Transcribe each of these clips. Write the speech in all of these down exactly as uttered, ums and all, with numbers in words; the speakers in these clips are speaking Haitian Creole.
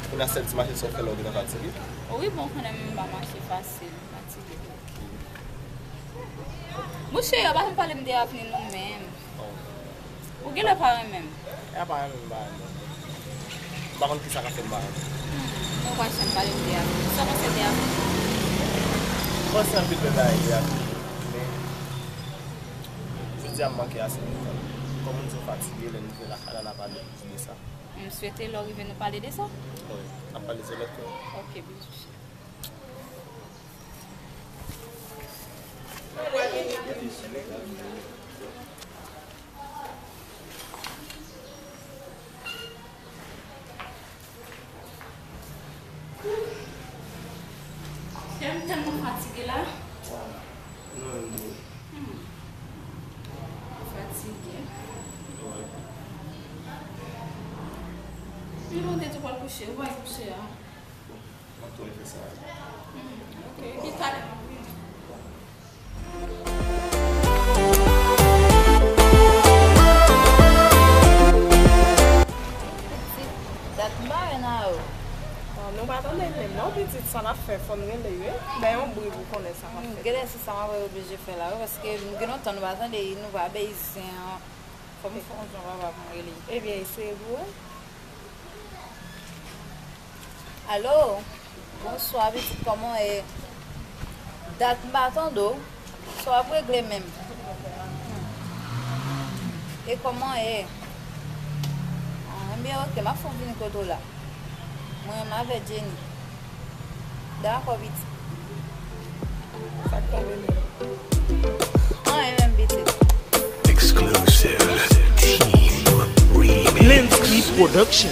Kounye a sèl ti mache sa w fè lè w gentan fatige? Wi, bon, konnen m pa mache fasil, m fatige. Mouche, yo pa janm pale m de avni nou menm. Ou genlè pa renmen m. E pa renmen m, m pa renmen m. M pa konn kisa k ap fè m pa renmen m. Hmm, nou pa janm pale m de avni. Sa w panse de avni? M panse anpil bèl bagay de avni. Men, jodi a m manke ase de tan. Kòm moun di w fatige, lè nou rive lakay la, n a pale plis de sa. M swete lè w rive nou pale de sa. Wi, n ap pale de sa lòt fwa. Ok, bizou cheri. Kè m tèlman fatige la. Non, non. Hmm. Fatige. Wi. M te di w pral kouche, ou pa al kouche a. M ap tounen fè sa. Hmm, ok, epi talè m ap vini. Pitit, dat m pa wè Nao. Bon, nou pa tande l menm non, pitit, sa n ap fè, fò n rele yo. Bay yon bri pou konnen sa k ap fèt. Hmm, genlè se sa m ap oblije fè la, wi, paske nou gen lontan nou pa tande, nou pa bezwen, fò m fè yon jan papa pou m rele. Ebyen, eseye pou wè. Alo, bonswa pitit, kòman w ye? Dat m pa tande w, sa w ap regle menm? E kòman w ye? Ah, ebyen, ok, m ap fè w vini kote w la. Mwen menm avèk Jenny. Dakò, pitit. Sa k tonbe menm? Anyen menm, pitit. Exclusive Team Remix. Lensky Production.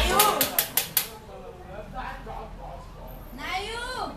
Nayou! Nayou!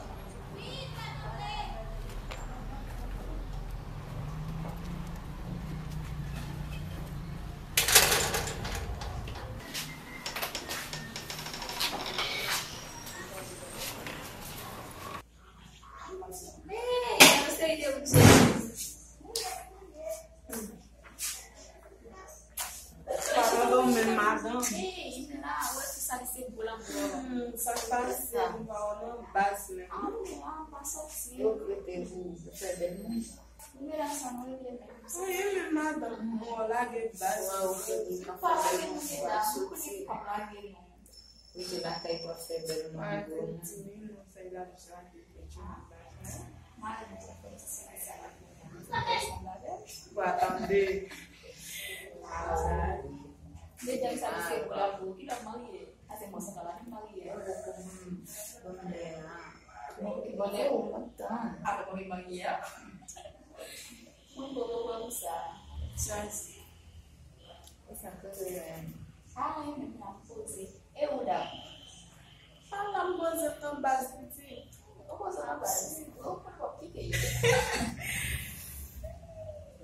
Papa, bon, men madanm. Hey, la, wè, se sa, li se gwo lanmou. Hmm, sa k pase, nou pa wè nan baz menm. Ah, non, ah, pa sòti. Yo rete pou fè bèl moun. Wi, men la, sa, nou rete menm. Anyen, men madanm, bon, lage baz. Wè, ou rete pou fè bèl moun, pa sòti. Rete lakay pou ap fè bèl moun. Wè, gwo moun. Timoun, nou fè lajan. Wa tande. Medam sa ki se bravo, ki lòt marye? A se mwen sa la menm marye. Bon lè a. Bon lè ou kontan. A bon marye a. Mwen bon pou sa. Chans. E sa koze menm. A, e menm nan poze. E ou la? Pa la m poze nan baz pitit. Ou poze nan baz. Ou konn w ap kite yo.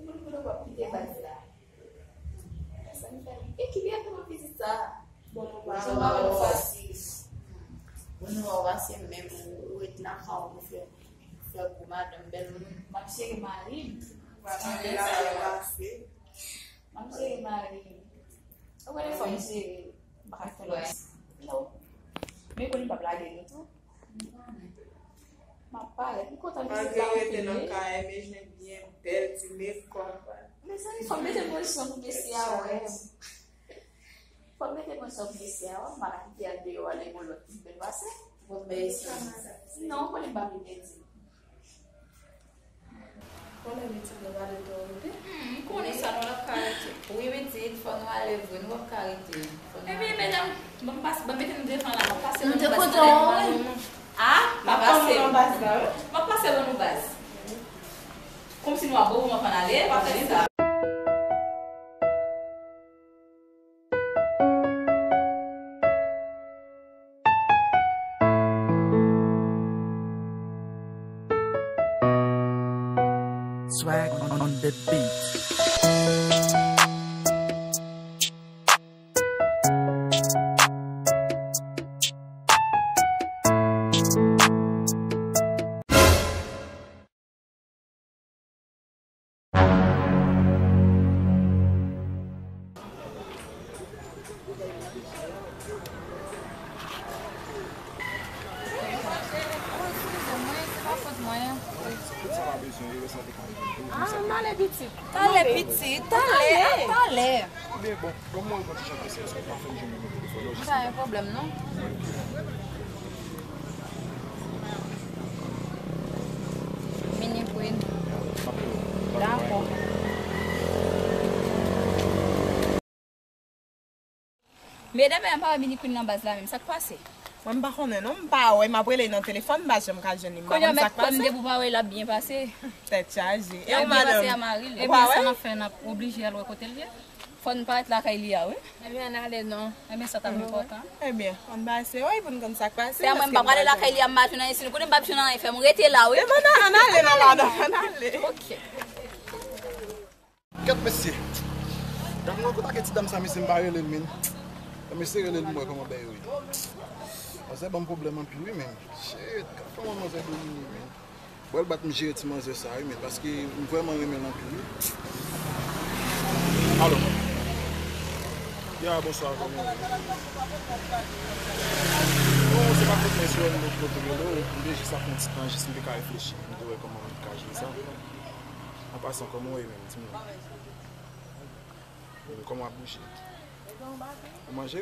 Ou konn w ap kite baz la. Sa m fè. E ki byen pou pitit sa? Bon, nou pa wè w fasil. Bon, nou wè w fasil menm ou ret nan kay ou fè, fè gwo madanm bèl moun. M ap cheri mari m. Ou pa tande la wè w fasil. M ap cheri mari m. Ou konnen fò m jere, m pa ka fè lòt. Non. Men konnen m p ap lage nou tou. M ap parèt, m kontan vizit la anpil wi. Malgre rete nan kay, men jwenn byen bèl ti mekòp. Mezanmi, fò m mete pozisyon pou mesye a wè m. Fò m mete pozisyon pou mesye a wè m, m pa ka kite al deyò ale gon lòt ki bèl pase. Bon, men non, ou konnen m pa vle pèdi. Konnen pitit nou pa de tò rete. Hmm, m konnen sa, nou p ap ka rete. Wi, pitit, fò nou ale vre, nou p ap ka rete. Fò nou ale. Ebyen, medam, ban m pase, ban m mete nou devan la, m ap pase ban nou baz. A, m ap pase. M ap pase ban nou baz. Kòmsi nou ap bon, m ap ann ale, pa fè sa. The beat. Ah, m ale pitit. Talè pitit, talè, talè. Ebyen bon, kòm mwen ou pran ti jan prese, èske w pa fè m jwenn nimewo telefòn ou? Pa gen pwoblèm non. Mini Queen. Dakò. Medam, medam pa wè Mini Queen nan baz la menm, sa k pase? Mwen m pa konnen non, m pa wè, m ap rele nan telefòn, m pa janm ka jwenn li, m pa konn sa k pase. Kounye a mèt kwè m depi w pa wè l ap byen pase. Tèt chaje. E ou madanm? Ou pa wè? Ebyen sa n ap fè, n ap oblije al wè kote l ye. Fò n parèt lakay li a wi. Ebyen ann ale non. Ebyen sa t ap enpòtan. Ebyen ann pase wi pou n konn sa k pase. Se a mwen m pa prale lakay li a m pa jwenn anyen, si nou konnen m p ap jwenn anyen fè m rete la wi. Ebyen ann ale non madanm, ann ale. Ok. Kèt mesye. Gad mwen kote ak ti dam sa mesye m pa rele l men. Mesye rele l m wè kòman bèy yo ye. Manzè ban m pwoblèm anpil wi men. Shit, gad kòman manzè domine men. Bwè l bat m jere ti manzè sa wi men paske m vrèman renmen l anpil wi. Alo. Ya bonswa kòman w ye? Non se pa fòt mwen si w wè m lòt kote rele w, m te jis ap pran ti tan jis m te ka reflechi, m te wè kòman m ka jere sa. An pasan kòman w ye menm? Di m non. Kòman w ap bouje? Ou manje?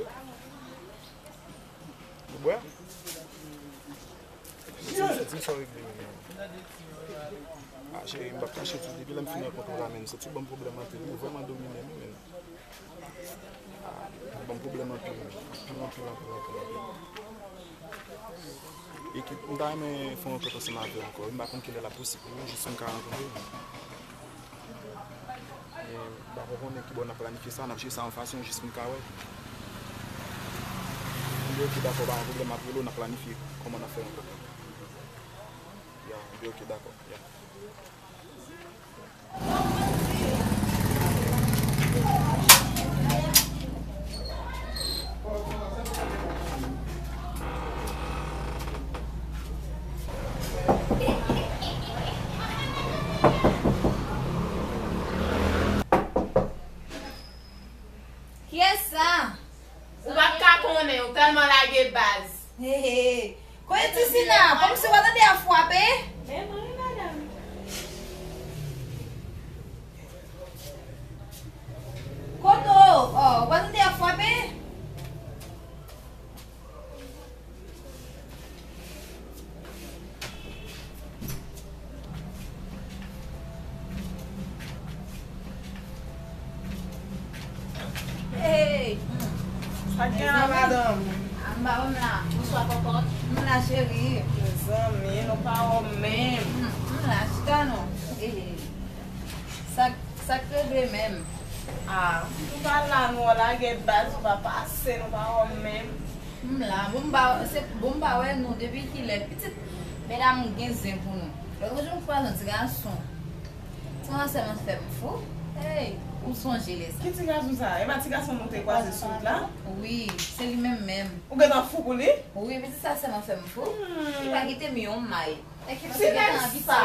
Ou bwè? Di m sa w regle menm. Ah cheri, m p ap kache w tou, depi lè m fin rankontre w la menm, se tou ban m pwoblèm anpil, ou vrèman domine m wi menm. Ah, ban m pwoblèm anpil menm, anpil, anpil, anpil, anpil, anpil. E ki, m ta renmen fè yon rankontre ansanm avè w ankò wi, m pa konn kilè l ap posib pou ou, jis pou m ka rankontre w. Men m pa ko konnen kibò n ap planifye sa, n ap jere sa yon fason jis pou n ka wè. Ebyen ok dakò, pa gen pwoblèm, m ap rele w, n ap planifye kòman n ap fè rankontre. Ya, ebyen ok dakò, ya. Kiyès sa? Ou pa t ka konnen, ou tèlman lage baz. Hey, hey. Kote Tisina? Kòmsi w pa tande ap frape? Men mwen wi madanm. Kote w? Oh, ou pa tande ap frape? Hey! Sa k gen la madanm? M pa wè m la. Bonswa kòkòt. M la cheri. Mezanmi, nou pa wè m menm. M la, chita non. Hey! Sa, sa k regle menm? Ah, nou pa la, nou lage baz, nou pa pase, nou pa wè m menm. M la, bon m pa, se, bon m pa wè nou depi kilè? Pitit, medam gen zen pou nou. Lòt jou m kwaze yon ti gason. Ti gason sèlman fè m fou. Hey, ou sonje lè sa? Ki ti gason sa? E pa ti gason nou te kwaze sou wout la? Wi, se li menm menm. Ou gentan fou pou li? Wi, pitit sa sèlman fè m fou. Li pa kite m yon may. Ti nèg sa.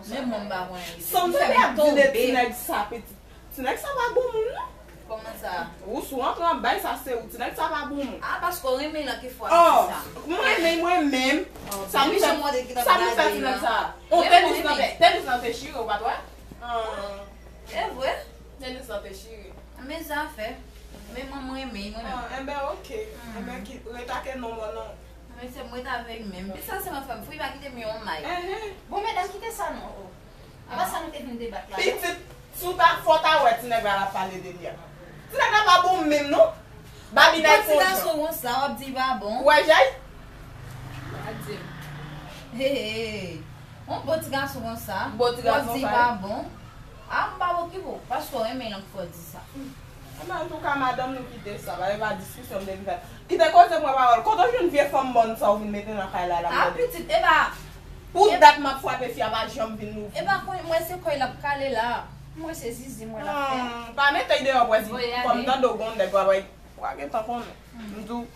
Men mwen m pa konnen li. San m tande ap di de ti nèg sa pitit. Ti nèg sa pa bon moun non. Kòman sa? Ou sou antre an bay sa se ou. Ti nèg sa pa bon moun. Ah, paske w renmen l anke fwa sa. Oh, mwen renmen mwen menm. Sa m fè, sa m fè ti nèg sa. On tenis nan te, tenis nan te chire, ou pa t wè? E vre? Tenis nan te chire. Men zafè. Men mwen, mwen renmen, mwen menm. Ah, enben, ok. Enben, ki, ret ake non mwen non. Men se mwen t avè l menm. Pitit sa sèlman fè m fou, li pa kite m yon may. Bon, medam, kite sa non. Oh. E pa sa nou te vin debat la non. Pitit, si w ta fò w ta wè ti nèg la l ap pale de li a. Ti nèg la pa bon menm non. Babinay konjan. Bon ti gason konsa, w ap di li pa bon. Ou wè Jay? Pa di m. Hey, hey, hey. Yon bon ti gason konsa, w ap di li pa bon. A m pa okipe w, paske w renmen l ank fò w di sa. Enben antouka madanm nou kite sa, pa gen pa diskisyon m te vin fè. Kite koze pran pawòl. Kote w jwenn vye fanm mòn sa w vin mete nan kay la la m tande? A pitit, e pa Pou dat m ap frape fi a pa janm vin louvri. E pa konn, mwen se kòy l ap kale la. Mwen se zizi mwen l ap fè. Hmm, pa mete l deyò, pwèzi. Voye ale. Kòm tande w gon nèg w ap wè, w a gentan konnen. M di w.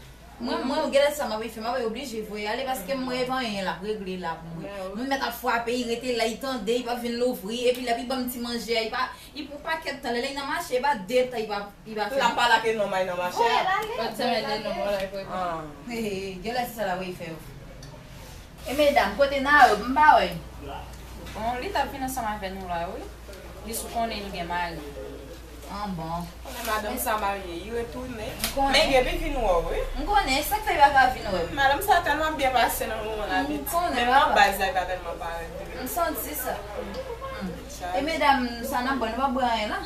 Mwen, mwen, ou genlè sa m ap fè, m ap oblije voye ale paske mwen epa anyen l ap regle la pou mwen. Nou mèt ap frape, li rete la, li tande, li pa vin louvri, epi lè li ban m ti manje a, li pa, li pran pakèt tan, lè li nan mache, li pa de tan, li pa, li pa fè. L ap pale ak nonm a, li nan mache a. Voye l ale. Lòt semèn, li nan mò la, li pran. He, he, genlè se sa l ap fè yo. E medam, kote Naob? M pa wè l. Bon, li t ap vin ansanm avè nou la, wi. Li sou konnen li gen mari. An bon. Konnen madanm sa marye, li retounen. M konnen. Men gen li vin wè w, wi. M konnen, sa k fè li pa ka vin wè m? Madanm sa tèlman byen pase nan moman la, m konnen, men nan baz la, li pa tèlman parèt vre. M santi sa. Hmm. E medam sa nan bò, nou pa bwè anyen la?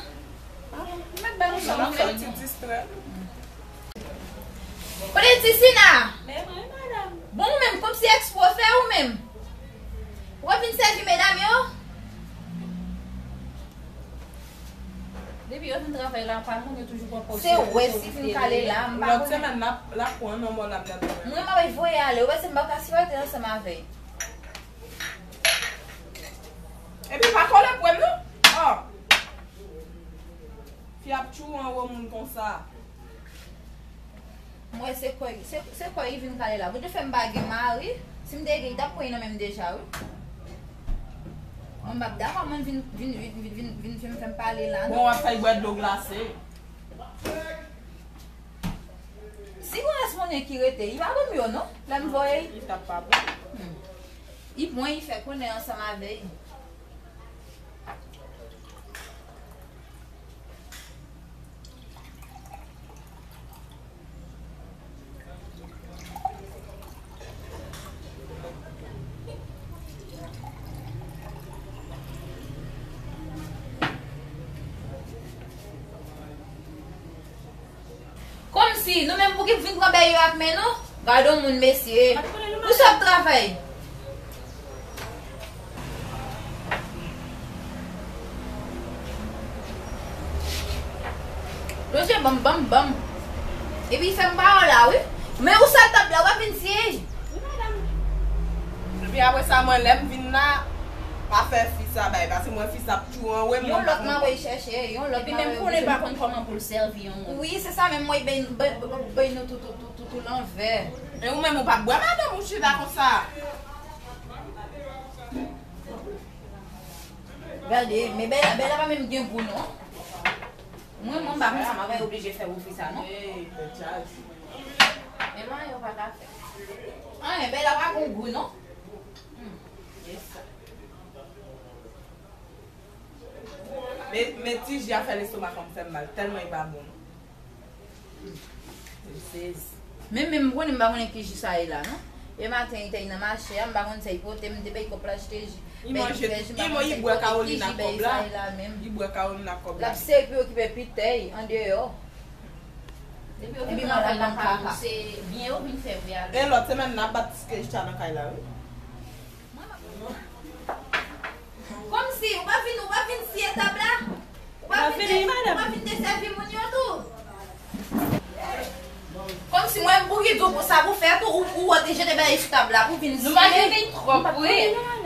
Mèt bay nou sa, nou fè ti distrè. Kote Tisina? Men mwen, madanm. Bon, ou menm, kòmsi ekspo fè ou menm. Ou ap vin sèvi medam yo? Depi yo vin travay la, pa moun yo toujou pran pòz yo. Se wè si vin kale la, m pa konnen. Lòt semèn, l ap, l ap pran nan mò, l ap nan mò. Mwen, m ap voye ale, ou wè si m pa ka sipòte ansanm avè l. Epi pa kole pou m non. Oh. Fi ap tchou anwo moun konsa. Mwen se kòy, se, se kòy li vin kale la. Bondye fè m pa gen mari. Si m te gen, li t ap pran nan men m deja, wi. Mwen m p ap dakò moun vin, vin, vin, vin, vin, vin, vin fè m pale la, non. Bon, w ap fè l bwè dlo glase. Si gon rès monnen ki rete, li pa ban m yo, non. Lè m voye. Li t ap pa bon. Hmm. Li pran, li fè konnen ansanm avè l. Kòmsi, nou menm pou ki vin pran bèy yo ak men nou? Gade yon moun, mesye. Ou sòt travay. Lonje ban m, ban m, ban m. Epi fè m pawòl la, wi. Men ou sal tab la, w ap vin siye. Wi, madanm. Epi apre sa, mwen, lè m vin la, pa fè fi sa bay, paske mwen, fi sa ap tchou anwo m. Yon lòt m ap voye chèche, yon lòt m ap voye chèche. Epi menm konnen pa konn kòman pou l sèvi yon moun. Wi, se sa menm, mwen, bay, bay, bay nou tout, tout, tout, tout, tout lanvè. E ou menm, ou p ap bwè, madanm, ou chita konsa. Gade, men Bèla, Bèla pa menm gen gou, non. Mwen, mwen, m pa konn sa m ap fè, oblije fè pou fi sa, non. Ey, fè djaz. Men mwen, yo pa ka fè. Anyen, Bèla pa gon gou, non. Hmm, e sa. Men, men ti ji a fè lestomak an m fè m mal, tèlman li pa bon, non. M sezi. Men, men m konnen, m pa konnen ki ji sa ye la, non. E maten, li te nan mache a, m pa konn sa li pote, m te bay kòb pou l achte ji. Li manje tout, li bwè Carolina kòb la. Li bwè Carolina kòb la. L ap sere pou okipe pitèy andeyò. Depi yo vin travay la, pa pou se byen yo vin fè vre a. E lòt semèn, n ap bat Keisha nan kay la, wi. Kòmsi, ou pa vin, ou pa vin siye tab la? Ou pa vin, ou pa vin desèvi moun yo tou? Kòmsi mwen, m pou ki di w pou sa pou fè tou, ou, ou te jete bagay sou tab la, pou vin siye. Nou pa vin twòp, wi.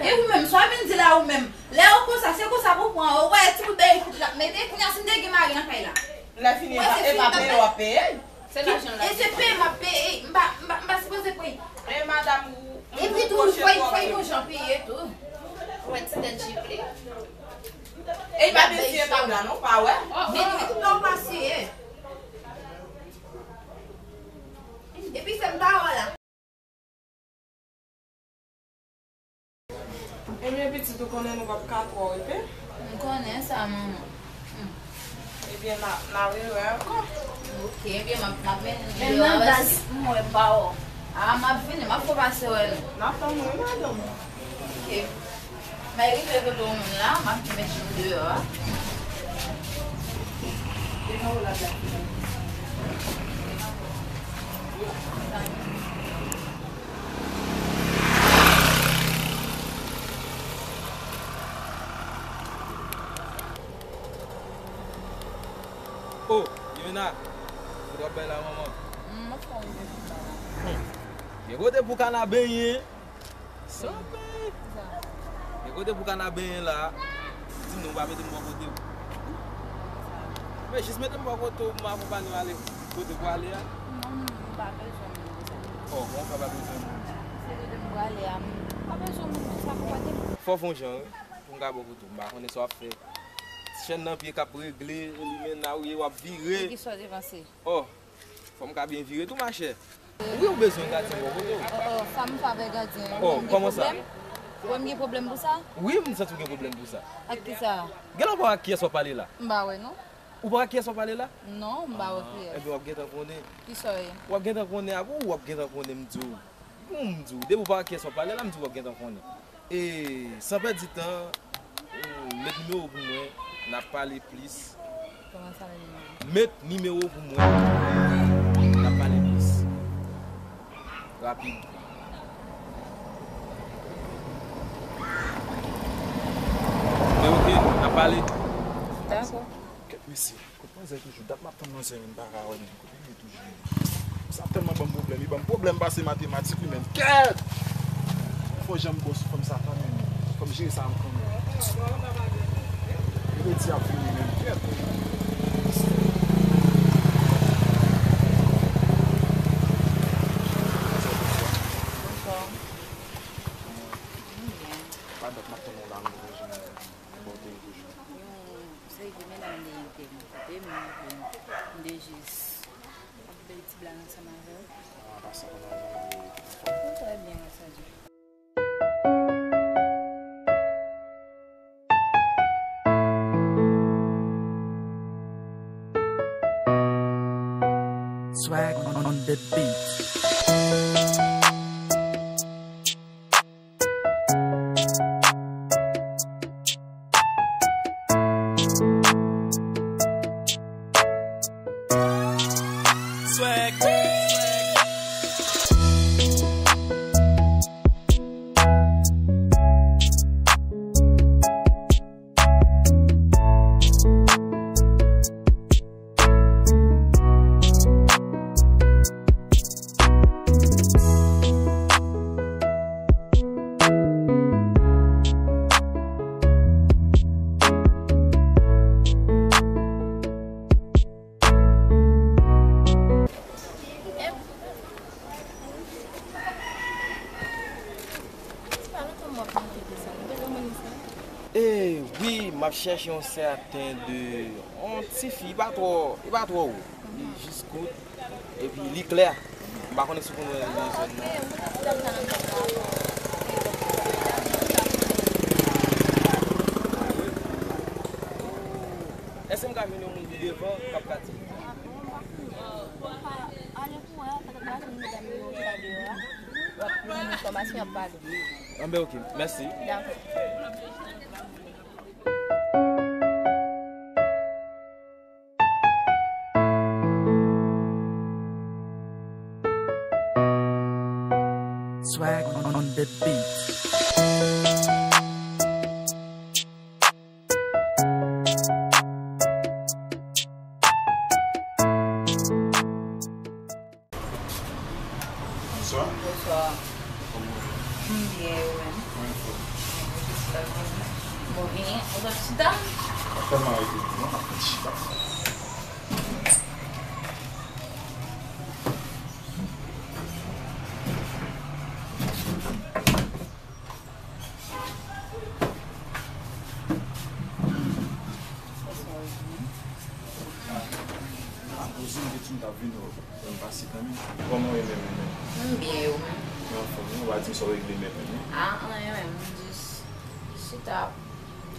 E ou menm, sa w vin di la, ou menm. Lè yo konsa, se konsa pou pran, ou wè, ti bout bagay kout l ap mete, kounye a, si m te gen mari nan kay la. Lè fini, e pa, e pa peye w ap peye. Se lajan l ap peye. E se peye m ap peye, m pa, m pa, m pa sipoze peye. E madanm ou, epi tou, fò, fò yon jan peye tou. Ou wè ti tèt jiple. E li pa vin siye tab la, non, pa wè? Men, men tout la w pa siye. Epi fè m pawòl la. Ebyen, pitit, ou konnen nou p ap ka twò rete. M konnen sa, manman. Hmm. Ebyen, n a, n a rewè ankò. Oke, ebyen, m ap, m ap mennen nou deyò a. Menm nan baz, m wè m pa wè w. A, m ap vini, m ap fè w pase wè nou. N ap tann ou, wi, madanm. Oke. Mwen rive kote yon moun la, m ap di met chou deyò a. Oh, Yona, kote w ap bay la, manman? Hmm, m ap fè yon... Hmm. Gen kote pou kana benyen. Sa bay Kisa? E kote pou ka n a benyen la a? Di non, pa mete m bò kote w. Men jis mete m bò kote w, m akonpanye w ale kote pou ale a. Non, m pa bezwen moun konsa. Oh, kòman w fè pa bezwen moun? Se kote m prale a, m pa bezwen moun konsa pou pote m. Fò w fè yon jan, wi, pou m ka bò kote w. M pa konnen sa w ap fè. Chèn nan pye k ap regle, li men nan w ye, w ap vire. E kisa w te panse? Oh, fò m ka byen vire tou, machè. Wi, ou bezwen gadyen bò kote w. Oh, oh, sa m fè avèk gadyen an. Oh, kòman sa? Ou wè m gen pwoblèm pou sa? Wi, m santi w gen pwoblèm pou sa. Ak kisa? Gen lè w pa wè ak kiyès w ap pale la? M pa wè, non. Ou pa wè ak kiyès w ap pale la? Non, m pa wè kiyès. Ebyen, w ap gentan konnen. Kisa w ye? W ap gentan konnen, apre w ap gentan konnen, m di w. Bon, m di w, depi w pa wè ak kiyès w ap pale la, m di w w ap gentan konnen. E, san pèdi tan, ou met nimewo w pou mwen, n a pale plis. Kòman sa, met nimewo? Met nimewo w pou mwen, n a pale plis. Rapid. Men oke, n a pale. Dakò. Kèt mesye. Kot manzè toujou? Dat m ap tann manzè, men m pa ka wè l menm. Kote l ye toujou menm? Sa ap tèlman ban m pwoblèm, li ban m pwoblèm pase matematik li menm. Kèt! Fò jan m bòs sou fanm sa kanmenm. Fò m jere sa kanmenm. Li redi ap vini menm. Kèt! Bonswa. Mwen byen. Pa dat m ap tann ou la, m toujou menm. Kote l toujou? Yon seri de medam de entèn kote m, m te jis ap fè ti blag ansanm avè w. Ah, pa sa, kòman w ye? Ou trè byen, gras a Dye. Swag on the beat. E wi, m ap chèche yon sèten de, yon ti fi, li pa twò, li pa twò wo. Li jis kout, epi li klè. M pa konnen si w konn wè nan zòn nan. Èske m ka jwenn yon moun ki devan k ap ka di? Ale pou wè, paske m pa jwenn medam yo ki la deyò a. W ap jwenn enfòmasyon, y ap pale. Anben, oke. Mèsi. Dakò. Swag on the beat. Bonswa. Bonswa. Kòman w ye? M byen, e ou menm? Mwen anfòm. Jis la, mwen. Bon, e, ou t ap chita? Ap fè m arete non, ap fè chita. Akoz m te di m t ap vin wè w, m pase kanmenm. Kòman w ye menm, menm? M byen, e ou menm? Mwen anfòm, wi. Ou pa di m sa w regle menm, menm, non? A, anyen menm, m jis chita ap,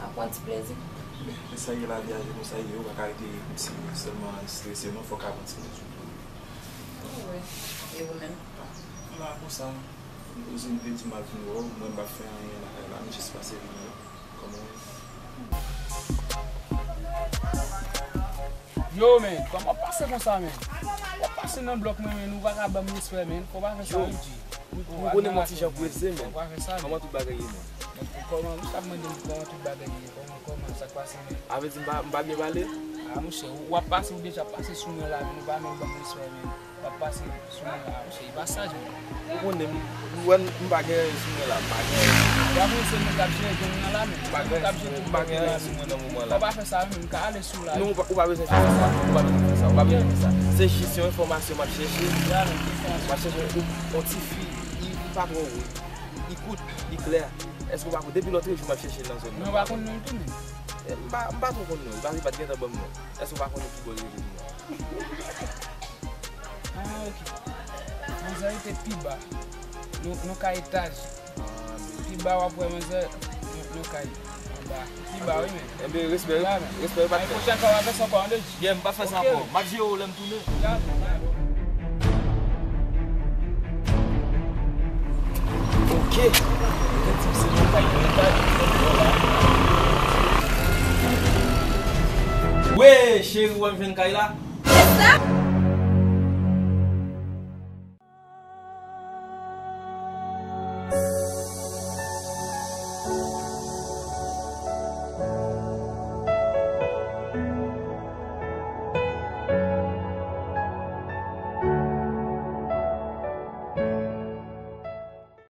ap pran ti plezi. Men, men sa ye, lavi a se konsa l ye, ou pa ka rete kòmsi sèlman strese, non, fò w ka pran ti plezi w tou. Wi, e ou menm? M la konsa. M poze m te di m ap vin wè w, mwen m pa fè anyen lakay la, m jis pase vin wè w. Kòman w ye? Yo, men, kòman w ap pase konsa, men? W ap pase nan blòk mwen, men, ou pa ka ban m respè, men. Fò w pa fè sa, wi, G. Ou konnen m yon ti jan prese, men. Fò w pa fè sa, men. Kòman tout bagay ye, men? Kòman, ou t ap mande m kòman tout bagay ye, kòman, kòman, sa k pase, men? A vle di m pa, m pa byen pale? A, monchè, w ap pase, ou deja pase sou mwen la, men ou pa menm ban m respè, men w ap pase sou mwen la, monchè, e pa saj, men. Ou konnen, m, ou wè m, m pa gen anyen sou mwen la, m pa gen anyen. Wa mwen se moun k ap jere gang nan la, men. M pa gen, m pa gen anyen sou mwen nan moman la. Ou pa fè sa, men m ka ale sou la. Non, ou pa, ou pa bezwen fè sa, ou pa bezwen fè sa, ou pa bezwen fè sa. Se jis yon enfòmasyon m ap chèche. Ya, men, ki enfòmasyon? M ap chèche yon, yon ti fi, li, li pa twò wo, li kout, li klè. Èske ou pa konn? Depi lòt jou m ap chèche l nan zòn nan. Men ou pa konn non l tou, men. Eh, m pa, m pa twò konn non. Li pa, li pa t gentan ban m non. Èske ou pa konnen ki bò l rete tou non? Ah, ok. Manzè rete pi ba. Nou, nou ka etaj. Ah, pi ba w ap wè manzè, nou, nou kay anba. Pi ba, wi, men. Enben, respè, respè, patnè. Ay, pwochèn fwa, w ap fè sa ankò, tande? Yeah, m pa fè sa ankò. M ap jere w lè m tounen. Ok. Wey, cheri, w ap jwenn kay la? Se sa?